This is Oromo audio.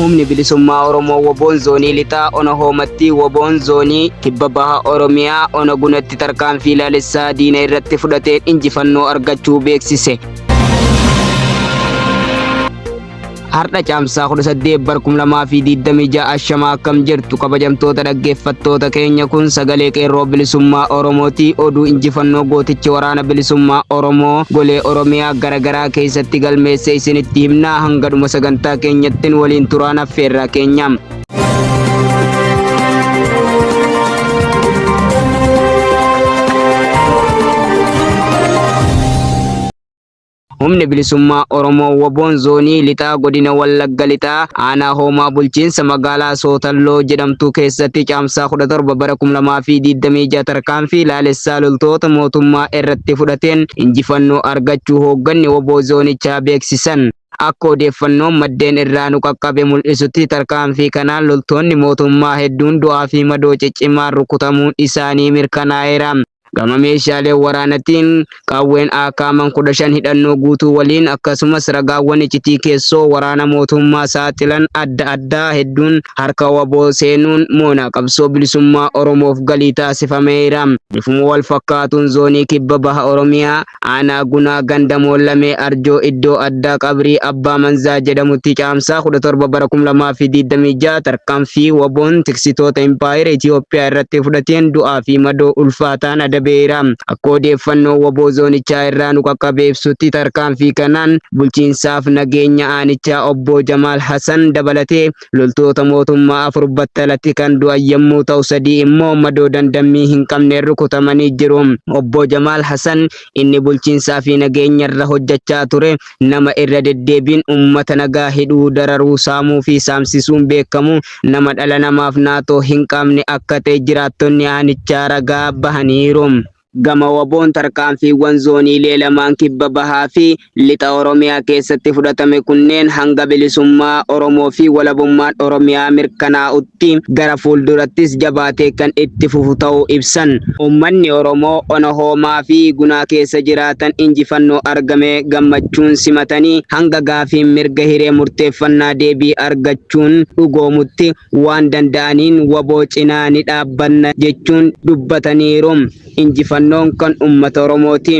Humni Bilisummaa Oromoo Woboon Zoonii Lixaa Ona Hoomatti Woboon Zoonii Kibba Baha Oromiyaa Ona Gunatti tarkaanfii laalessaa diina irratti fudhateen injifannoo argachuu beeksise. Har'a Caamsaa 18 bar 2026 ashamaa akkam jirtu kabajamtoota dhaggeeffattoota keenya kun sagalee qeerroo bilisummaa Oromooti. Oduu injifannoo gootichi waraana bilisummaa Oromoo golee Oromiyaa garagaraa keessatti galmeesse isinitti himnaa hanga dhuma sagantaa keenyattin waliin turaan affeerraa keenya. Humni Bilisummaa Oromoo Woboon Zoonii Lixaa Godina Wallagga Lixaa Aanaa Hoomaa Bulchiinsa Magaalaa Sootalloo jedhamtu keessatti Caamsaa 17 bara 2026 tarkaanfii laalessaa loltoota mootummaa irratti fudhateen injifannoo argachuu hoogganni wbo zoonichaa beeksisan. Akka odeeffannoon maddeen irraa nu qaqqabe mul'isutti tarkaanfii kanaan loltoonni mootummaa hedduun du'aa fi madoo ciccimaan rukutamuun isaanii mirkanaa'eera. Gama meeshaalee waraanatiin qawween AKM'n 15 hidhannoo guutuu waliin akkasumas ragaawwan icitii keessoo waraana mootummaa saaxilan adda addaa hedduun harka wbo seenuun moonaa qabsoo bilisummaa Oromoof galii taasifameera. Bifuma walfakkaatuun Zoonii Kibba Baha Oromiyaa Aanaa Gunaa ganda Moollamee Arjoo iddoo addaa Qabrii Abbaa Manzaa jedhamutti Caamsaa 17 bara 2026 tarkaanfii WBOn tiksitoota impaayera Itiyoophiyaa irratti fudhateen du'aa fi madoo ulfaataan adabeera. Akka odeeffannoon wbo zoonichaa irraa nu qaqqabe ibsutti tarkaanfii kanaan bulchiinsaaf nageenya aanichaa Obboo Jamaal Hasan dabalatee loltoota mootummaa 4 battalatti kan du'an yommuu ta'u 3 immoo madoo dandammii hin qabneen rukutamanii jiru. Obbo Jamaal Hasan inni bulchiinsaa fi nageenyarra hojjechaa ture nama irra deddeebiin uummata nagaa hidhuu, dararuu, saamuu fi saamsisuun beekamu nama dhala namaaf naatoo hin qabne akka ta'e jiraattonni aanichaa ragaa bahaniiru. Gama WBOn tarkaanfiiwwan zooniilee lamaan Kibba Bahaa fi Lixa Oromiyaa keessatti fudhatame kunneen hanga bilisummaa Oromoo fi walabummaan Oromiyaa mirkanaa'utti gara fuuldurattis jabaatee kan itti fufu ta'uu ibsan. Uummanni Oromoo Ona Hoomaa fi Gunaa keessa jiraatan injifannoo argame gammachuun simatanii hanga gaafiin mirga hiree murteeffannaa deebii argachuun dhugoomutti waan danda'aniin wbo cinaa ni dhaabbanna jechuun dubbataniiru. Injifannoon kan ummata Oromooti.